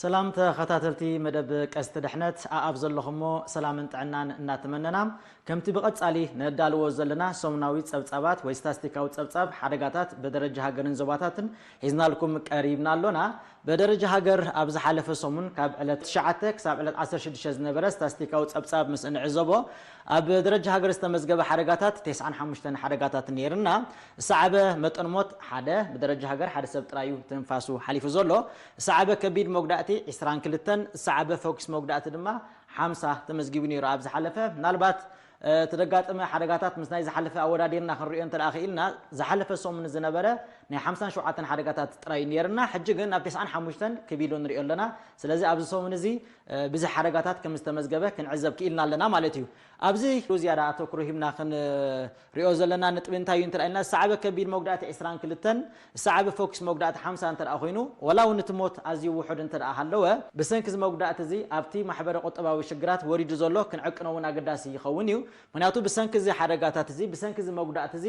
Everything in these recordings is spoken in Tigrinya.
ሰላም ተኸታተልቲ መደብ ቀስቲ ድሕነት፣ ኣኣብ ዘለኹሞ ሰላምን ጥዕናን እናተመነና፣ ከምቲ ብቐጻሊ ነዳልዎ ዘለና ሰሙናዊ ጸብጻባት ወይ ስታስቲካዊ ጸብጻብ ሓደጋታት ብደረጃ ሃገርን ዞባታትን ሒዝናልኩም ቀሪብና ኣሎና። ብደረጃ ሃገር ኣብ ዝሓለፈ ሰሙን ካብ ዕለት ትሽዓተ ክሳብ ዕለት ዓሰርተ ሽዱሽተ ዝነበረ ስታስቲካዊ ጸብጻብ ምስ እንዕዘቦ፣ ኣብ ደረጃ ሃገር ዝተመዝገበ ሓደጋታት ተስዓን ሓሙሽተን ሓደጋታት ነይርና። ዝሰዓበ መጠን ሞት ሓደ፣ ብደረጃ ሃገር ሓደ ሰብ ጥራይ እዩ ትንፋሱ ሓሊፉ ዘሎ። ዝሰዓበ ከቢድ መጉዳእቲ ዕስራን ክልተን፣ ዝሰዓበ ፎክስ መጉዳእቲ ድማ ሓምሳ ተመዝጊቡ ነይሩ ኣብ ዝሓለፈ። ምናልባት፣ እ፣ ተደጋጠመ ሓደጋታት ምስ ናይ ዝሓለፈ ኣወዳዲርና ክንሪኦ እንተ ደኣ ክኢልና፣ ዝሓለፈ ሰሙን ዝነበረ ናይ ሓምሳን ሸውዓተን ሓደጋታት ጥራይ ነይርና። ሕጂ ግን ናብ ተስዓን ሓሙሽተን ክብ ኢሉ ንሪኦ ኣለና። ስለዚ ኣብዚ ሰሙን እዚ፣ እ፣ ብዙሕ ሓደጋታት ከም ዝተመዝገበ ክንዕዘብ ክኢልና ኣለና ማለት እዩ። ኣብዚ ዝያዳ ኣተኩሮ ሂብና ክንሪኦ ዘለና ነጥቢ እንታይ እዩ እንተ ደኣ ኢልና፣ ዝሰዓበ ከቢድ መጉዳእቲ ዕስራን ክልተን፣ ዝሰዓበ ፎክስ መጉዳእቲ ሓምሳ እንተ ደኣ ኮይኑ፣ ወላ እውን እቲ ሞት ኣዝዩ ውሑድ እንተ ደኣ ሃለወ፣ ብሰንኪ እዚ መጉዳእቲ እዚ ኣብቲ ማሕበረ ቁጠባዊ ሽግራት ወሪዱ ዘሎ ክንዕቅኖ እውን ኣገዳሲ ይኸውን እዩ። ምክንያቱ ብሰንኪ እዚ ሓደጋታት እዚ፣ ብሰንኪ እዚ መጉዳእቲ እዚ፣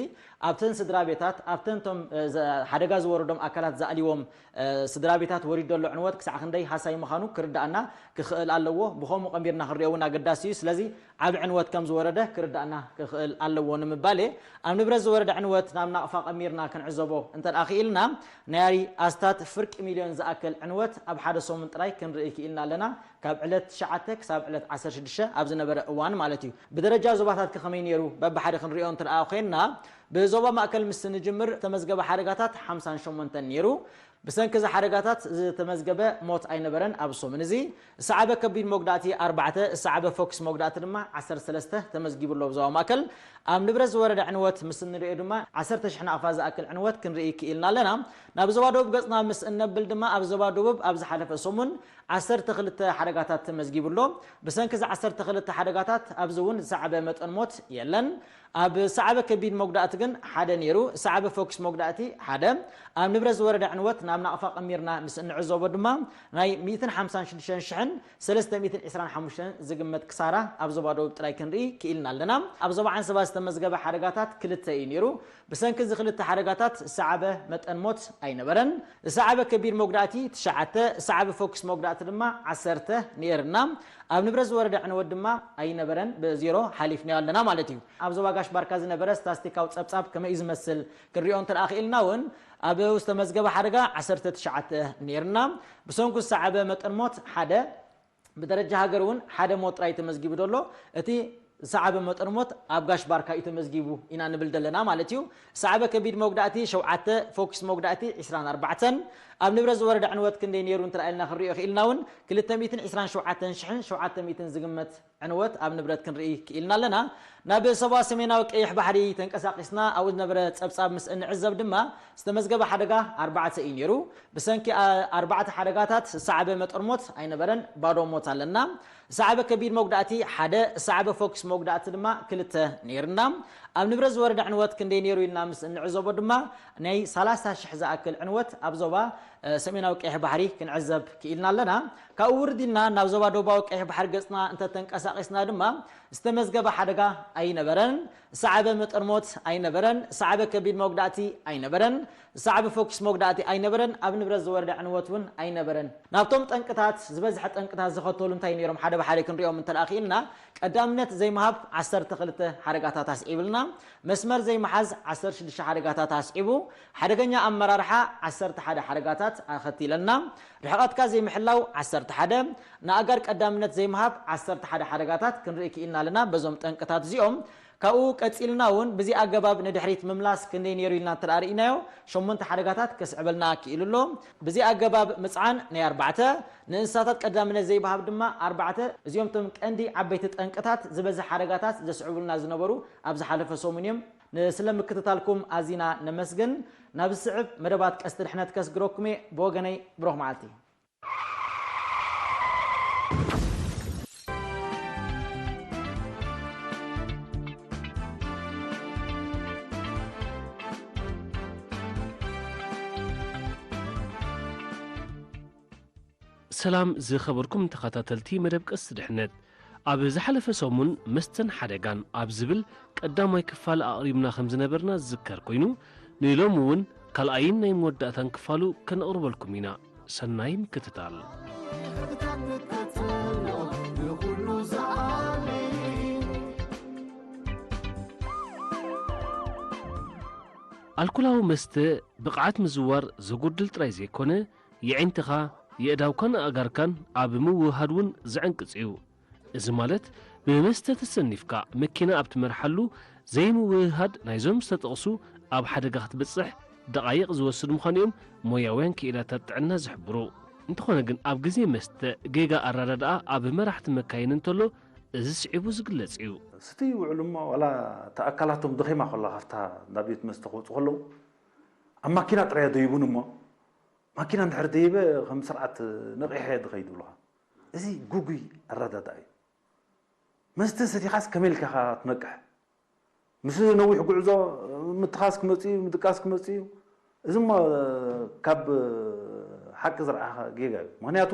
ኣብተን ስድራ ቤታት፣ ኣብተን እቶም፣ እ፣ ዘ-፣ ሓደጋ ዝወረዶም ኣካላት ዝኣልይዎም፣ እ፣ ስድራ ቤታት ወሪዱ ዘሎ ዕንወት ክሳዕ ክንደይ ሃሳይ ምዃኑ ክርዳእና ክኽእል ኣለዎ። ብኸምኡ ቀሚርና ክንሪኦ እውን ኣገዳሲ እዩ። ስለዚ ዓቢ ዕንወት ከም ዝወረደ ክርዳእና ክኽእል ኣለዎ ንምባል እየ። ኣብ ንብረት ዝወረደ ዕንወት ናብ ናቕፋ ቀሚርና ክንዕዘቦ እንተ ደኣ ክኢልና፣ ናይ ኣስታት ፍርቂ ሚልዮን ዝኣክል ዕንወት ኣብ ሓደ ሰሙን ጥራይ ክንርኢ ክኢልና ኣለና። ካብ ዕለት ትሽዓተ ክሳብ ዕለት ዓሰርተ ሽዱሽተ ኣብ ዝነበረ እዋን ማለት እዩ። ብደረጃ ዞባታት ከ ከመይ ነይሩ? በብሓደ ክንሪኦ እንተ ደኣ ኮይንና፣ ብዞባ ማእከል ምስ እንጅምር፣ ዝተመዝገበ ሓደጋታት ሓምሳን ሸሞንተን ነይሩ። ብሰንኪ እዚ ሓደጋታት ዝተመዝገበ ሞት ኣይነበረን። ኣብ ሰሙን እዚ ዝሰዓበ ከቢድ መጉዳእቲ ኣርባዕተ፣ ዝሰዓበ ፎክስ መጉዳእቲ ድማ ዓሰርተ ሰለስተ ተመዝጊቡ ኣሎ ብዞባ ማእከል። ኣብ ንብረት ዝወረደ ዕንወት ምስ እንሪኦ ድማ ዓሰርተ ሽሕ ናቕፋ ዝኣክል ዕንወት ክንርኢ ክኢልና ኣለና። ናብ ዞባ ደቡብ ገጽና ምስ እነብል ድማ ኣብ ዞባ ደቡብ ኣብ ዝሓለፈ ሰሙን ዓሰርተ ክልተ ሓደጋታት ተመዝጊቡ ኣሎ። ብሰንኪ እዚ ዓሰርተ ክልተ ሓደጋታት ኣብዚ እውን ዝሰዓበ መጠን ሞት የለን። ኣብ ዝሰዓበ ከቢድ መጉዳእቲ ግን ሓደ ነይሩ። ዝሰዓበ ፎክስ መጉዳእቲ ሓደ። ኣብ ንብረት ዝወረደ ዕንወት ናብ ናቕፋ ቀሚርና ምስ እንዕዘቦ ድማ ናይ ሚእትን ሓምሳን ሽዱሽተን ሽሕን ሰለስተ ሚእትን ዕስራን ሓሙሽተን ዝግመት ክሳራ ኣብ ዞባ ደቡብ ጥራይ ክንርኢ ክኢልና ኣለና። ኣብ ዞባ ዓንሰባ ዝተመዝገበ ሓደጋታት ክልተ እዩ ነይሩ። ብሰንኪ እዚ ክልተ ሓደጋታት ዝሰዓበ መጠን ሞት ኣይነበረን። ዝሰዓበ ከቢድ መጉዳእቲ ትሽዓተ፣ ዝሰዓበ ፎክስ መጉዳእቲ ድማ ዓሰርተ ነይርና። ኣብ ንብረት ዝወረደ ዕንወት ድማ ኣይነበረን፣ ብዜሮ ሓሊፍናዮ ኣለና ማለት እዩ። ኣብ ዞባ ጋሽ ባርካ ዝነበረ ስታስቲካዊ ጸብጻብ ከመይ እዩ ዝመስል ክንሪኦ እንተ ደኣ ክኢልና እውን፣ ኣብ ዝተመዝገበ ሓደጋ ዓሰርተ ትሽዓተ ነይርና። ብሰንኩ ዝሰዓበ መጠን ሞት ሓደ፣ ብደረጃ ሃገር እውን ሓደ ሞት ጥራይ ተመዝጊቡ ዘሎ። እቲ ዝሰዓበ መጠን ሞት ኣብ ጋሽ ባርካ እዩ ተመዝጊቡ ኢና ንብል ዘለና ማለት እዩ። ዝሰዓበ ከቢድ መጉዳእቲ ሸውዓተ፣ ፎክስ መጉዳእቲ ዕስራን ኣርባዕተን። ኣብ ንብረት ዝወረደ ዕንወት ክንደይ ነይሩ እንተ ደኣ ኢልና ክንሪኦ ክኢልና እውን፣ ክልተ ሚእትን ዕስራን ሸውዓተን ሽሕን ሸውዓተ ሚእትን ዝግመት ዕንወት ኣብ ንብረት ክንርኢ ክኢልና ኣለና። ናብ ሰባ ሰሜናዊ ቀይሕ ባሕሪ ተንቀሳቒስና ኣብኡ ዝነበረ ጸብጻብ ምስ እንዕዘብ ድማ ዝተመዝገበ ሓደጋ ኣርባዕተ እዩ ነይሩ። ብሰንኪ፣ ኣ-፣ ኣርባዕተ ሓደጋታት ዝሰዓበ መጠን ሞት ኣይነበረን፣ ባዶ ሞት ኣለና። ዝሰዓበ ከቢድ መጉዳእቲ ሓደ፣ ዝሰዓበ ፎክስ መጉዳእቲ ድማ ክልተ ነይርና። ኣብ ንብረት ዝወረደ ዕንወት ክንደይ ነይሩ ኢልና ምስ እንዕዘቦ ድማ ናይ ሰላሳ ሽሕ ዝኣክል ዕንወት ኣብ ዞባ፣ እ፣ ሰሜናዊ ቀይሕ ባሕሪ ክንዕዘብ ክኢልና ኣለና። ካብኡ ውርድ ኢልና ናብ ዞባ ደቡባዊ ቀይሕ ባሕሪ ገጽና እንተተንቀሳቒስና ድማ ዝተመዝገበ ሓደጋ ኣይነበረን፣ ዝሰዓበ መጠን ሞት ኣይነበረን፣ ዝሰዓበ ከቢድ መጉዳእቲ ኣይነበረን፣ ዝሰዓበ ፎክስ መጉዳእቲ ኣይነበረን፣ ኣብ ንብረት ዝወረደ ዕንወት እውን ኣይነበረን። ናብቶም ጠንቅታት፣ ዝበዝሐ ጠንቅታት ዘኸተሉ እንታይ ነይሮም ሓደ ብሓደ ክንሪኦም እንተ ደኣ ክኢልና፣ ቀዳምነት ዘይምሃብ ዓሰርተ ክልተ ሓደጋታት ኣስዒብልና፣ መስመር ዘይምሓዝ ዓሰርተ ሽዱሽተ ሓደጋታት ኣስዒቡ፣ ሓደገኛ ኣመራርሓ ዓሰርተ ሓደ ሓደጋታት ኣኸቲለና፣ ርሕቐትካ ዘይምሕላው ዓሰርተ ሓደ፣ ንኣጋር ቀዳምነት ዘይምሃብ ዓሰርተ ሓደ ሓደጋታት ክንርኢ ክኢልና ኣለና። በዞም ጠንቅታት እዚኦም ካብኡ ቀጺልና እውን ብዚ ኣገባብ ንድሕሪት ምምላስ ክንደይ ነይሩ ኢልና እንተ ደኣ ርኢናዮ፣ ሸሞንተ ሓደጋታት ከስዕበልና ክኢሉ ኣሎ። ብዚ ኣገባብ ምጽዓን ናይ ኣርባዕተ፣ ንእንስሳታት ቀዳምነት ዘይብሃብ ድማ ኣርባዕተ። እዚኦም እቶም ቀንዲ ዓበይቲ ጠንቅታት ዝበዝሕ ሓደጋታት ዘስዕቡልና ዝነበሩ ኣብ ዝሓለፈ ሰሙን እዮም። ንስለ ምክትታልኩም ኣዚና ነመስግን። ናብ ዝስዕብ መደባት ቀስቲ ድሕነት ከስግረኩም እየ። ብወገነይ ብሩኽ መዓልቲ። ሰላም ዝኸበርኩም ተኸታተልቲ መደብ ቀስቲ ድሕነት። ኣብ ዝሓለፈ ሰሙን መስተን ሓደጋን ኣብ ዝብል ቀዳማይ ክፋል ኣቕሪብና ከም ዝነበርና ዝዝከር ኮይኑ፣ ንሎሚ እውን ካልኣይን ናይ መወዳእታን ክፋሉ ከነቕርበልኩም ኢና። ሰናይ ምክትታል። ተሎ ንኹሉ ዝዓሊ። ኣልኮላዊ መስተ ብቕዓት ምዝዋር ዘጉድል ጥራይ ዘይኮነ፣ የዒንትኻ፣ የእዳውካን ኣእጋርካን ኣብ ምውህሃድ እውን ዘዕንቅጽ እዩ። እዚ ማለት፣ ብመስተ ተሰኒፍካ መኪና ኣብ ትመርሓሉ ዘይምውህሃድ ናይዞም ዝተጠቕሱ ኣብ ሓደጋ ክትበጽሕ ደቓይቕ ዝወስድ ምዃኑ እዮም ሞያውያን ክኢላታት ጥዕና ዝሕብሩ። እንተኾነ ግን፣ ኣብ ግዜ መስተ ጌጋ ኣረዳድኣ ኣብ መራሕቲ መካይን እንተሎ፣ እዚ ስዒቡ ዝግለጽ እዩ። ስቲ ይውዕሉ እሞ፣ ዋላ እታ ኣካላቶም ደኺማ ከላ፣ ካብታ እንዳ ቤት መስተ ክወፁ ከለዉ፣ ኣብ ማኪና ጥራይ ደይቡን እሞ፣ ማኪና እንድሕር ደይበ፣ ከም ስርዓት ነቒሐ ድኸይድ ይብሉኻ። እዚ ጉጉይ ኣረዳድኣ እዩ። መስተ ሰቲኻስ ከመይ ኢልካ ኢኻ ትነቅሕ? ምስ ነዊሕ ጉዕዞ ምትኻስ ክመጽእ እዩ፣ ምድቃስ ክመጽእ እዩ። እዚ እሞ ካብ ሓቂ ዝረኣኻ ጌጋ እዩ። ምኽንያቱ፣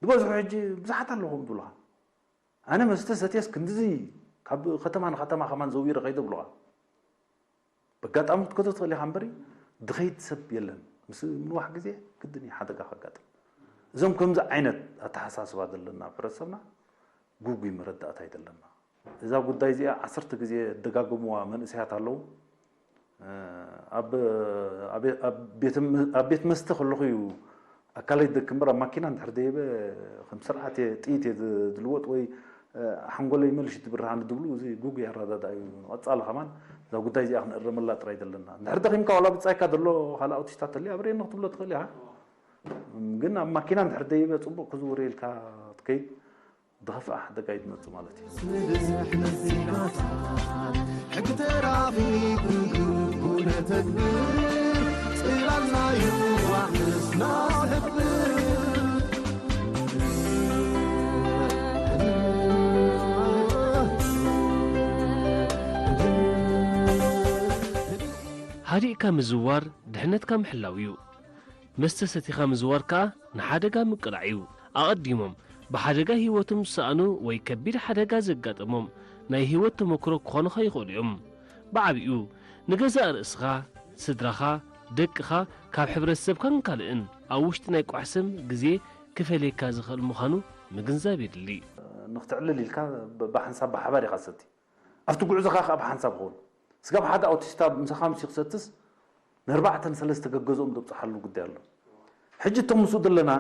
ዝበዝሑ ሕጂ ብዙሓት ኣለኹም ዝብሉኻ። ኣነ መስተ ሰትየስ ክንድዚ ካብ ከተማ ንከተማ ከማን ዘዊረ ከይደ ብሉኻ። በጋጣሚ ክትከዶ ትኽእል ኢኻ እምበሪ፣ ድኸይድ ሰብ የለን። ምስ ምንዋሕ ግዜ ግድን እዩ ሓደጋ ከጋጥም። እዞም ከምዚ ዓይነት ኣተሓሳስባ ዘለና ኣብ ሕብረተሰብና፣ ጉጉይ መረዳእታ እዩ ዘለና። እዛ ጉዳይ እዚኣ ዓሰርተ ግዜ ደጋገምዋ መንእሰያት ኣለዉ። ኣብ ኣብ ቤት መስተ ከለኹ እዩ ኣካለይ ደክ እምበር፣ ኣብ ማኪና እንድሕር ደይበ፣ ከም ስርዓት እየ፣ ጥይት እየ ዝልወጥ ወይ ሓንጎለይ መልሽ ትብርሃኒ ድብሉ፣ እዚ ጉጉይ ኣረዳድኣ እዩ። ንቐጻሊ ከማን እዛ ጉዳይ እዚኣ ክንእረመላ ጥራይ ዘለና። እንድሕር ደኺምካ ዋላ ብጻይካ ዘሎ ካልእ ኣውቲስታ ተልዩ ኣብረየኒ ክትብሎ ትኽእል ኢኻ። ግን ኣብ ማኪና እንድሕር ደይበ ጽቡቕ ክዝውር ኢልካ ክትከይድ፣ ዝኸፍኣ ሓደጋ እዩ ዝመጽእ ማለት እዩ። ሕጊ ትራፊክ ኩነተግብር ጽላልናዩ ዋሕስና ዝሕብር። ሃዲእካ ምዝዋር ድሕነትካ ምሕላው እዩ። መስተ ሰቲኻ ምዝዋር ከኣ ንሓደጋ ምቅላዕ እዩ። ኣቐዲሞም ብሓደጋ ህይወቶም ዝሰኣኑ ወይ ከቢድ ሓደጋ ዘጋጠሞም ናይ ህይወት ተመክሮ ክኾኑኻ ይኽእሉ እዮም። ብዓቢኡ ንገዛእ ርእስኻ፣ ስድራኻ፣ ደቅኻ፣ ካብ ሕብረተሰብካን ካልእን ኣብ ውሽጢ ናይ ቋሕሰም ግዜ ክፈልየካ ዝኽእል ምዃኑ ምግንዛብ የድሊ። ንኽትዕልል ኢልካ ብሓንሳብ ብሓባር ኢኻ ትሰቲ። ኣብቲ ጉዕዞኻ ከኣ ብሓንሳብ ክኸውን። ስጋብ ሓደ ኣውቲስታ ምሳኻ ምስ ክሰትስ ንኣርባዕተን ሰለስተ ገገዝኦም ዘብጽሓሉ ጉዳይ ኣሎ። ሕጂ እቶም ምስኡ ዘለና፣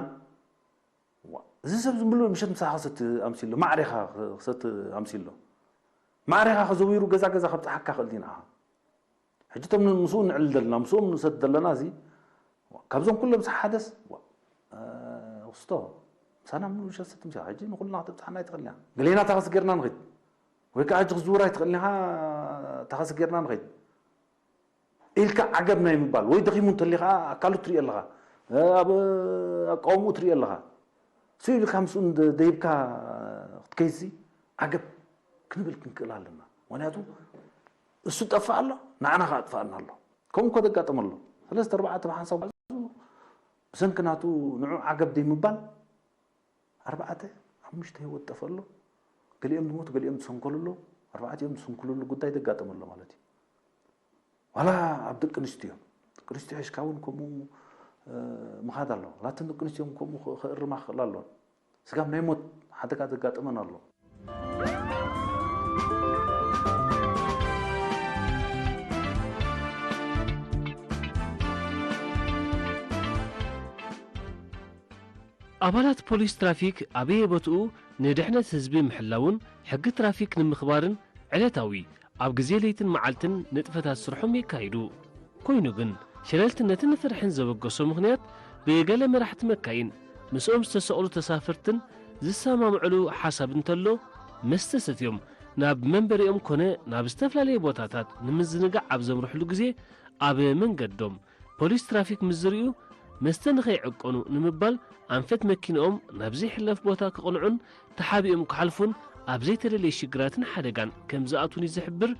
ዋ፣ እዚ ሰብ ዝም ብሎ ምሸት ምሳኻ ክሰቲ ኣምሲሎ፣ ማዕሬኻ ክሰቲ ኣምሲሎ። ማዕሬኻ ከዘዊሩ ገዛ ገዛ ከብጽሓካ ክእል ድዩ ንዓኻ? ሕጂ እቶም ምስኡ ንዕልል ዘለና፣ ምስኦም ንሰቲ ዘለና፣ እዚ ካብዞም ኩሎም ምስ ሓደስ፣ ዋ፣ እ፣ ክስቶ፣ ምሳና ምሉእ ምሸት ሰቲ ምሳኻ፣ ሕጂ ንኹልና ከተብጽሓና ኣይትኽእልን ኢኻ። ገሌና ታኸሲ ጌርና ንኺድ። ወይ ከዓ ሕጂ ክዝውር ኣይትኽእልን ኢኻ፣ ታኸሲ ጌርና ንኺድ ኢልካ ዓገብ ናይ ምባል፣ ወይ ደኺሙ እንተሊኻ ኣካሉ ትርኢ ኣለኻ፣ ኣብ ኣቃውምኡ ትርኢ ኣለኻ። ስኡ ኢልካ ምስኡ እንደ-፣ ደይብካ ክትከይድሲ ዓገብ ክንብል ክንክእል ኣለና። ምኽንያቱ እሱ ጠፍእ ኣሎ፣ ንዓና ከኣ ኣጥፍኣና ኣሎ። ከምኡ እኮ ዘጋጠመ ኣሎ። ሰለስተ ኣርባዕተ ብሓንሳብ ብሰንኪ ናቱ ንዑ ዓገብ ደይምባል ኣርባዕተ ሓሙሽተ ህይወት ጠፍእ ኣሎ። ገሊኦም ዝሞቱ፣ ገሊኦም ዝሰንከሉ ኣለዉ። ኣርባዕቲኦም ዝስንክሉሉ ጉዳይ ዘጋጠመ ኣሎ ማለት እዩ። ዋላ ኣብ ደቂ ኣንስትዮ፣ ደቂ ኣንስትዮ ሒዝካ እውን ከምኡ፣ እ፣ ምኻድ ኣሎ። ዋላ እተን ደቂ ኣንስትዮ እውን ከምኡ ክ-፣ ክእርማ ክኽእላ ኣለወን። ስጋብ ናይ ሞት ሓደጋ ዘጋጠመን ኣሎ። ኣባላት ፖሊስ ትራፊክ ኣበየቦትኡ ንድሕነት ህዝቢ ምሕላውን ሕጊ ትራፊክ ንምኽባርን ዕለታዊ ኣብ ግዜ ለይትን መዓልትን ንጥፈታት ስርሖም የካይዱ። ኮይኑ ግን፣ ሸለልትነትን ፍርሕን ዘበገሶ ምኽንያት ብገለ መራሕቲ መካይን ምስኦም ዝተሰቕሉ ተሳፈርትን ዝሰማምዕሉ ሓሳብ እንተሎ፣ መስተ ሰትዮም ናብ መንበሪኦም ኮነ ናብ ዝተፈላለየ ቦታታት ንምዝንጋዕ ኣብ ዘምርሕሉ ግዜ ኣብ መንገዶም ፖሊስ ትራፊክ ምስ ዝርእዩ፣ መስተ ንኸይዕቀኑ ንምባል ኣንፈት መኪንኦም ናብ ዘይሕለፍ ቦታ ከቕንዑን ተሓቢኦም ክሓልፉን ኣብ ዘይተደለየ ሽግራትን ሓደጋን ከም ዝኣትዉን እዩ ዝሕብር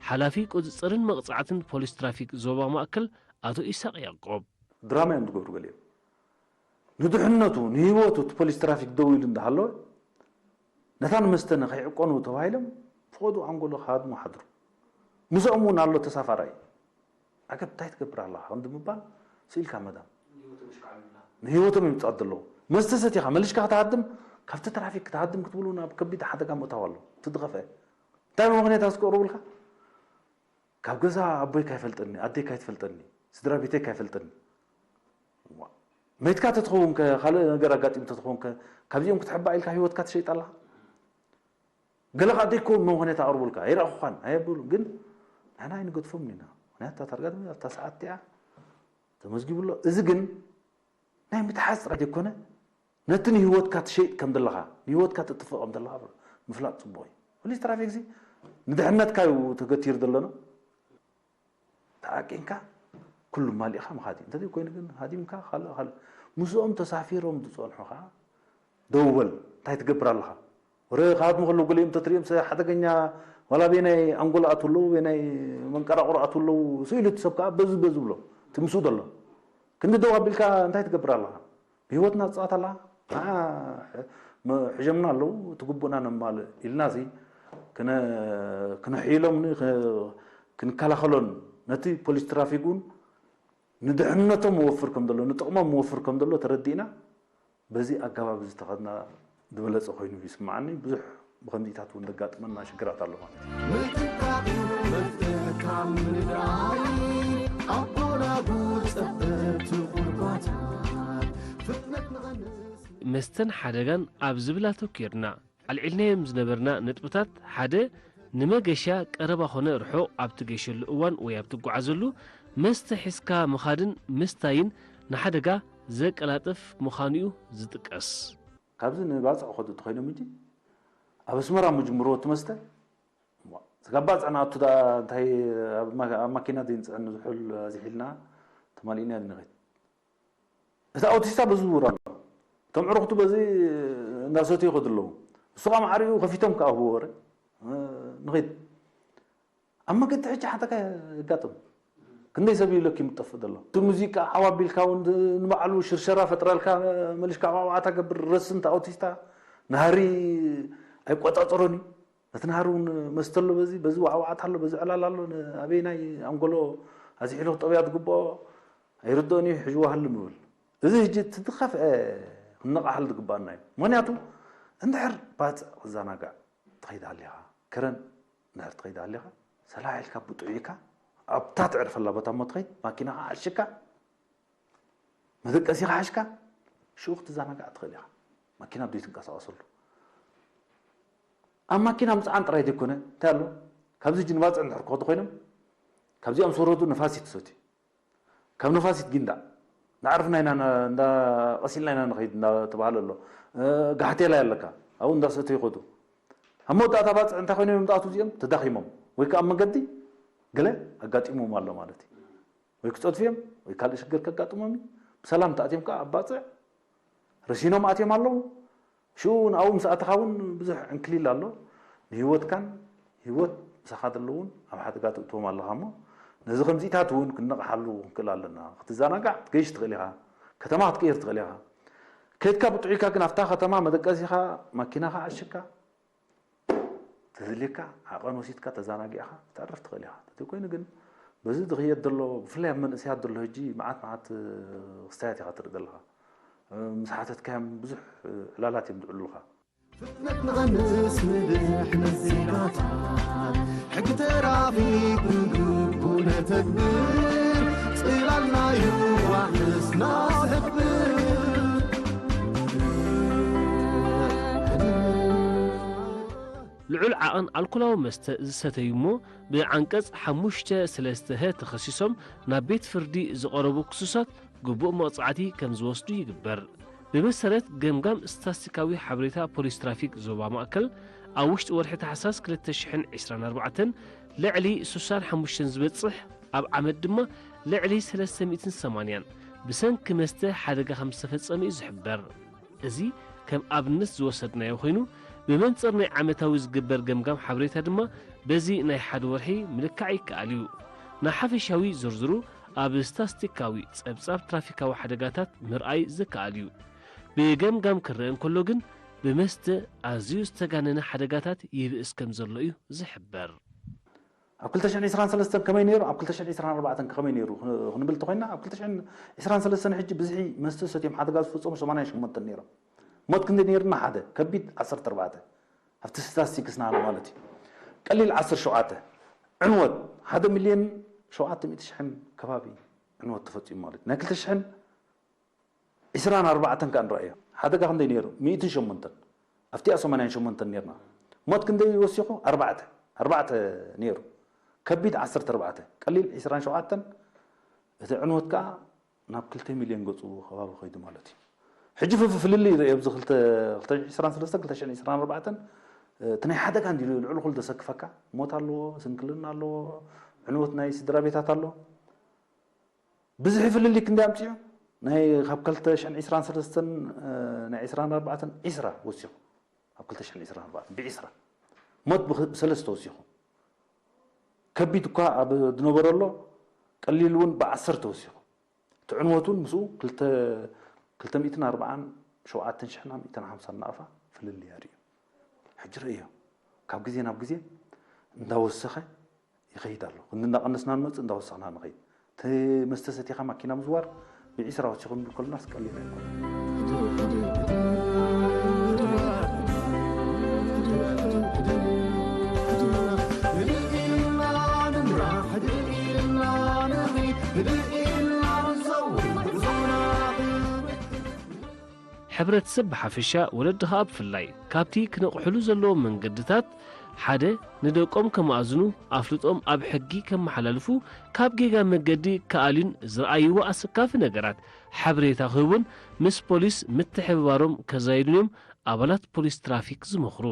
ሓላፊ ቁጽጽርን መቕጻዕትን ፖሊስ ትራፊክ ዞባ ማእከል ኣቶ ኢሳቕ ያዕቆብ። ድራማ እዮም ዝገብሩ ገሊኦም። ንድሕነቱ፣ ንህይወቱ እቲ ፖሊስ ትራፊክ ደው ኢሉ እንዳሃለወ፣ ነታ ንመስተ ንኸይዕቀኑ ተባሂሎም ፍቐዱ ኣንጎሎ ክሃድሙ ሓድሩ። ምስኦም እውን ኣሎ ተሳፋራይ። ዓገብ እንታይ ትገብር ኣለኻ ክንዲ ምባል ስኢልካ መዳም። ንህይወቶም እዮም ዝጻወቱ ዘለዉ። መስተ ሰቲኻ መሊሽካ ክትሃድም ካብቲ ትራፊክ ክትሃድም ክትብሉ ናብ ከቢድ ሓደጋ ምእታው ኣሎ። እቲ ዝኸፍአ እንታይ ብምኽንያት ኣስቀርቡልካ? ካብ ገዛ ኣቦይ ካይፈልጠኒ፣ ኣደይ ካይትፈልጠኒ፣ ስድራ ቤተይ ካይፈልጠኒ። መይትካ ተትኸውን ከ፣ ካልእ ነገር ኣጋጢሙ ተትኸውን ከ፣ ካብዚኦም ክትሕባእ ኢልካ ህይወትካ ትሸይጥ ኣለኻ? ገለ ከዓ ደይኮ መኾነ ተቕርቡልካ ኣይረእኹኻን ኣየብሉ። ግን ንሕና ኣይንገድፎም ኢና። ምክንያቱ እታ ታርጋ ድማ ኣብታ ሰዓት እቲኣ ተመዝጊቡ ኣሎ። እዚ ግን ናይ ምትሓዝ ጥራይ ዘይኮነ፣ ነቲ ንህይወትካ ትሸይጥ ከም ዘለኻ፣ ንህይወትካ ተጥፍእ ከም ዘለኻ ምፍላጥ ጽቡቕ እዩ። ፖሊስ ትራፊክ እዚ ንድሕነትካ እዩ ተገቲሩ ዘሎና። ተዓቂንካ ኩሉ ማሊእካ ምኻድ እዩ። እንተዘይ ኮይኑ ግን ሃዲምካ ካልእ ካልእ ምስኦም ተሳፊሮም ዝጸንሑ ከዓ ደው በል። እንታይ ትገብር ኣለኻ? ወረ ካብ መኸሎ ገሊኦም ተትሪኦም ሰ ሓደገኛ ዋላ ቤናይ ኣንጎሎ ኣትዉ ኣለዉ፣ ቤናይ መንቀራቕሮ ኣትዉ ኣለዉ። ስኢሉ እቲ ሰብ ከዓ በዚ በዚ ብሎ። እቲ ምስኡ ዘሎ። ክንዲ ደው ኣቢልካ እንታይ ትገብር ኣለኻ? ብህይወትና ትጻወት ኣለኻ? ንዓ ሕ-፣ መ-፣ ሕጀምና ኣለዉ፣ እቲ ግቡእና ነማልእ ኢልና እዚ ክነ-፣ ክነሕይሎም ን-፣ ክ-፣ ክንከላኸሎን ነቲ ፖሊስ ትራፊክ እውን ንድሕነቶም መወፍር ከም ዘሎ፣ ንጥቕሞም መወፍር ከም ዘሎ ተረዲእና በዚ ኣገባብ እዚ ተኸድና ዝበለጸ ኮይኑ ይስምዓኒ። ብዙሕ ብኸምዚታት እውን ዘጋጥመና ሽግራት ኣሎ ማለት እዩ። ምጥንቃቕ እዩ መፍትሒ ካብ ምንዳይ፣ ኣቦናጉ ጸበብቲ ጉድጓታት ፍጥነት ንቐንስ። መስተን ሓደጋን ኣብ ዝብል ኣተኲርና ኣልዒልናዮም ዝነበርና ነጥብታት ሓደ፣ ንመገሻ ቀረባ ኾነ ርሑቕ ኣብ ትገሸሉ እዋን ወይ ኣብ ትጓዓዘሉ መስተ ሒዝካ ምኻድን ምስታይን ንሓደጋ ዘቀላጥፍ ምዃኑ'ዩ ዝጥቀስ። ካብዚ ንባጽዕ ክኸዱ እንተኾይኖም ሕጂ ኣብ ኣስመራ ምጅምርዎ እቲ መስተ ስጋብ ባጽዕ ንኣቱ ደኣ እንታይ ኣብ ማ-፣ ኣብ ማኪና ዘይንጽዕን ዝሑል ኣዚሒልና ተማሊእና ንኸይድ። እቲ ኣውቲስታ በዚ ዝውር ኣሎ። እቶም ዕሩኽቱ በዚ እንዳሰትዩ ይኸዱ ኣለዉ። እሱ ከዓ ማዕሪኡ ከፊቶም ክኣህብዎ ወረ ንኸይድ። ኣብ መገዲ ሕጂ ሓደጋ የጋጥም። ክንደይ ሰብ እዩ ለኪሙ ዝጠፍእ ዘሎ። እቲ ሙዚቃ ዓው ኣቢልካ እውን ንባዕሉ ሽርሸራ ፈጥረልካ መሊሽካ ዋዕዋዕታ ገብር ረስን እቲ ኣውቲስታ ናህሪ ኣይቆጻጸሮን እዩ። ነቲ ናህሪ እውን መስተ ኣሎ በዚ በዚ ዋዕዋዕታ ኣሎ በዚ ዕላል ኣሎ ኣበይናይ ኣንጎሎ ኣዚሒሉ ክጠብያ ዝግብኦ ኣይርድኦን እዩ ሕጂ ዋህልም ይብል። እዚ ሕጂ እቲ ዝኸፍአ ክንነቓሓሉ ዝግባኣና እዩ። ምኽንያቱ እንድሕር ባፅዕ ክዘናጋዕ ትኸይድ ሃሊኻ፣ ከረን እንድሕር ትኸይድ ሃሊኻ፣ ሰላሕ ኢልካ ብጥዑይካ ኣብታ ትዕርፈላ ቦታ እሞ ትኸይድ፣ ማኪናኻ ዓሽካ፣ መደቀሲኻ ሓሽካ፣ ሽኡ ክትዘናጋዕ ትኽእል ኢኻ። ማኪና ዘይትንቀሳቐሰሉ። ኣብ ማኪና ምፅዓን ጥራይ ዘይኮነ፣ እንታይ ኣሎ? ካብዚ ሕጂ ንባፅዕ እንድሕር ክኸዱ ኮይኖም፣ ካብዚኦም ዝወረዱ ነፋሲት ትሰትዩ። ካብ ነፋሲት ጊንዳዕ ንዓርፍና ኢና፣ እንዳ ቀሲልና ኢና ንኸይድ እንዳተባሃለ ኣሎ። ጋሕቴላይ ኣለካ፣ ኣብኡ እንዳሰተዩ ይኸዱ። ኣብ መወዳእታ ባፅዕ እንታይ ኮይኖም እዮም ዝኣትዉ እዚኦም? ተዳኺሞም ወይ ከዓ ኣብ መገዲ ገለ ኣጋጢሞም ኣሎ ማለት እዩ። ወይ ክፀድፉ እዮም ወይ ካልእ ሽግር ከጋጥሞም እዩ። ብሰላም ተኣትዮም ከዓ ኣብ ባፅዕ ረሲኖም ኣትዮም ኣለዉ። ሽኡ ንኣብኡ ምስ ኣተኻ እውን ብዙሕ ዕንክሊል ኣሎ። ንህይወትካን ህይወት ምሳኻ ዘለውን ኣብ ሓደጋ ትእትዎም ኣለኻ እሞ ነዚ ከምዚታት እውን ክንነቕሓሉ ክንክእል ኣለና። ክትዘናጋዕ ክትገይሽ ትኽእል ኢኻ። ከተማ ክትቅይር ትኽእል ኢኻ። ከይድካ ብጥዑይካ ግን ኣብታ ከተማ መደቀሲኻ ማኪናኻ ዓሽካ ተዘልየካ ዓቐን ወሲድካ ተዘናጊዕኻ ክትዕርፍ ትኽእል ኢኻ። እንተዘይኮይኑ ግን በዚ ዝኽየድ ዘሎ ብፍላይ ኣብ መንእሰያት ዘሎ ሕጂ መዓት መዓት ክስታያት ኢኻ ትርኢ ዘለኻ። ምስ ሓተትካዮም ብዙሕ ዕላላት እዮም ዝዕሉልኻ። ፍጥነት ንቐንስ ንድሕነት ዜጋታት ሕጊ ትራፊክ ብግቡ ነተግብር ጽላልናዩ ዋሕስና ዝሕብር ልዑል ዓቐን ኣልኮላዊ መስተ ዝሰተዩ እሞ ብዓንቀጽ ሓሙሽተ ሰለስተ ሀ ተኸሲሶም ናብ ቤት ፍርዲ ዝቐረቡ ክሱሳት ግቡእ መቕጻዕቲ ከም ዝወስዱ ይግበር። ብመሰረት ገምጋም ስታስቲካዊ ሓበሬታ ፖሊስ ትራፊክ ዞባ ማእከል፣ ኣብ ውሽጢ ወርሒ ታሕሳስ ክልተ ሽሕን ዕስራን ኣርባዕተን ልዕሊ ሱሳን ሓሙሽተን ዝበጽሕ፣ ኣብ ዓመት ድማ ልዕሊ ሰለስተ ሚእትን ሰማንያን ብሰንኪ መስተ ሓደጋ ከም ዝተፈጸመ እዩ ዝሕበር። እዚ ከም ኣብነት ዝወሰድናዮ ኮይኑ፣ ብመንጽር ናይ ዓመታዊ ዝግበር ገምጋም ሓበሬታ ድማ በዚ ናይ ሓደ ወርሒ ምልካዕ ይከኣል እዩ። ንሓፈሻዊ ዝርዝሩ ኣብ ስታስቲካዊ ጸብጻብ ትራፊካዊ ሓደጋታት ምርኣይ ዝከኣል እዩ። ብገምጋም ክረአ እንከሎ ግን፣ ብመስተ ኣዝዩ ዝተጋነነ ሓደጋታት ይብእስ ከም ዘሎ እዩ ዝሕበር። ኣብ ክልተ ሽሕን ዕስራን ሰለስተን ከመይ ነይሩ፣ ኣብ ክልተ ሽሕን ዕስራን ኣርባዕተን ከመይ ነይሩ ክንብል እንተኾይንና፣ ኣብ ክልተ ሽሕን ዕስራን ሰለስተን ሕጂ ብዝሒ መስተ ሰትዮም ሓደጋ ዝፈጸሙ ሰማንያን ሸሞንተን ነይሮም። ሞት ክንደይ ነይርና? ሓደ። ከቢድ ዓሰርተ ኣርባዕተ። ኣብቲ ስታስቲክስና ኣሎ ማለት እዩ። ቀሊል ዓሰርተ ሸውዓተ። ዕንወት ሓደ ሚልዮን ሸውዓተ ሚእቲ ሽሕን ከባቢ ዕንወት ተፈጺሙ ማለት እዩ። ናይ ክልተ ሽሕን ዕስራን ኣርባዕተን ከኣ ንረኣዮ። ሓደጋ ክንደይ ነይሩ? ሚእትን ሸሞንተን። ኣብቲኣ ሰማንያን ሸሞንተን ነይርና። ሞት ክንደይ ወሲኹ? ኣርባዕተ። ኣርባዕተ ነይሩ። ከቢድ ዓሰርተ ኣርባዕተ፣ ቀሊል ዕስራን ሸውዓተን። እቲ ዕንወት ከኣ ናብ ክልተ ሚልዮን ገጹ ከባቢ ከይዱ ማለት እዩ። ሕጂ ፍልፍልሊ ይረአ ኣብዚ ክልተ- ክልተ ሽሕን ዕስራን ሰለስተን ክልተ ሽሕን ዕስራን ኣርባዕተን። እቲ ናይ ሓደጋ እንዲሉ ልዕሊ ኩሉ ዘሰክፈካ ሞት ኣለዎ፣ ስንክልና ኣለዎ፣ ዕንወት ናይ ስድራ ቤታት ኣሎ። ብዝሒ ፍልልይ ክንደይ ኣምጺኡ? ናይ ካብ ክልተ ሽሕን ዕስራን ሰለስተን፣ እ፣ ናይ ዕስራን ኣርባዕተን ዒስራ ወሲኹ። ኣብ ክልተ ሽሕን ዕስራን ኣርባዕተን ብዒስራ ሞት ብኽ- ብሰለስተ ወሲኹ። ከቢድ እኳ ኣብ ዝነበረ ኣሎ፣ ቀሊል እውን ብዓሰርተ ወሲኹ። እቲ ዕንወት እውን ምስኡ ክልተ- ክልተ ሚእትን ኣርባዓን ሸውዓተን ሽሕን ሚእትን ሓምሳን ናቕፋ ፍልልይ ኣርእዩ። ሕጂ ርእዮ፣ ካብ ግዜ ናብ ግዜ እንዳወሰኸ ይኸይድ ኣሎ። ክንዲ እንዳቐነስና ንመጽእ፣ እንዳወሰኽና ንኸይድ። እቲ መስተ ሰቲኻ ማኪና ምዝዋር ብዒስራ ወሲኹ ክንብል ከለናስ ቀሊል ኣይኮነን። ሕብረተሰብ ብሓፈሻ፣ ወለዲ ኸኣ ብፍላይ፣ ካብቲ ክነቕሕሉ ዘለዎም መንገድታት ሓደ፣ ንደቆም ከማእዝኑ፣ ኣፍልጦም ኣብ ሕጊ ከመሓላልፉ፣ ካብ ጌጋ መገዲ ክኣልዩን ዝረኣይዎ ኣሰካፊ ነገራት ሓበሬታ ክህቡን ምስ ፖሊስ ምትሕብባሮም ከዛይዱን እዮም ኣባላት ፖሊስ ትራፊክ ዝመኽሩ።